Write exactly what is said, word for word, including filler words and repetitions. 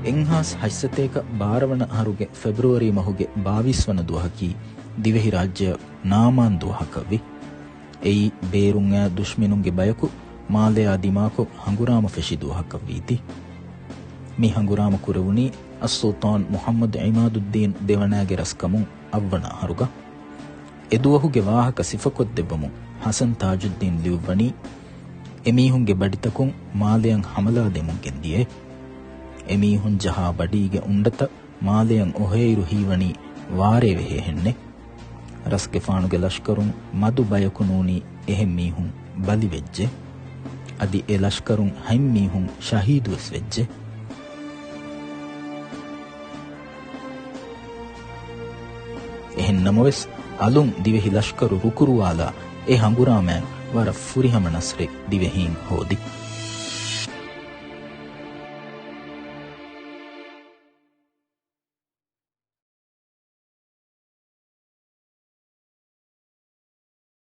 އެއްހާސް ހަތްސަތޭކަ ބާރަ ވަނަ އަހަރުގެ ފެބްރުވަރީ މަހުގެ ބާވީސް ވަނަ ދުވަހަކީ ދިވެހިރާއްޖެއަށް ނާމާން ދުވަހަކަށްވި. އެއީ ބޭރުން އައި ދުޝްމިނުންގެ ބަޔަކު މާލެއާ ދިމާކޮށް ހަނގުރާމަ ފެށި ދުވަހަކަށްވީތީ. މި ހަނގުރާމަ ކުރެވުނީ އައްސުލްޠާން މުޙައްމަދު ޢިމާދުއްދީން ދެވަނައިގެ ރަސްކަމުން އަށްވަނަ އަހަރުގަ. އެދުވަހުގެ ވާހަކަ ސިފަކޮށްދެއްވަމުން ޙަސަން ތާޖުއްދީން ލިޔުއްވަނީ، އެމީހުންގެ ބަޑިތަކުން މާލެއަށް ހަމަލާ ދެމުން ގެންދިޔައޭ. އެމީހުން ޖަހާ ބަޑީގެ އުނޑަތައް މާލެއަށް އޮހޭއިރު ހީވަނީ ވާރޭވެހޭހެންނެއް. ރަސްގެފާނުގެ ލަޝްކަރުން މަދު ބަޔަކު ނޫނީ އެހެން މީހުން ބަލިވެއްޖެ. އަދި އެ ލަޝްކަރުން ހަތް މީހުން ޝަހީދުވެސް ވެއްޖެ. އެހެން ނަމަވެސް، އަލުން ދިވެހި ލަޝްކަރު ރުކުރުވާލާ އެ ހަނގުރާމައިން ވަރަށް ފުރިހަމަ ނަސްރެއް ދިވެހީން ހޯދި.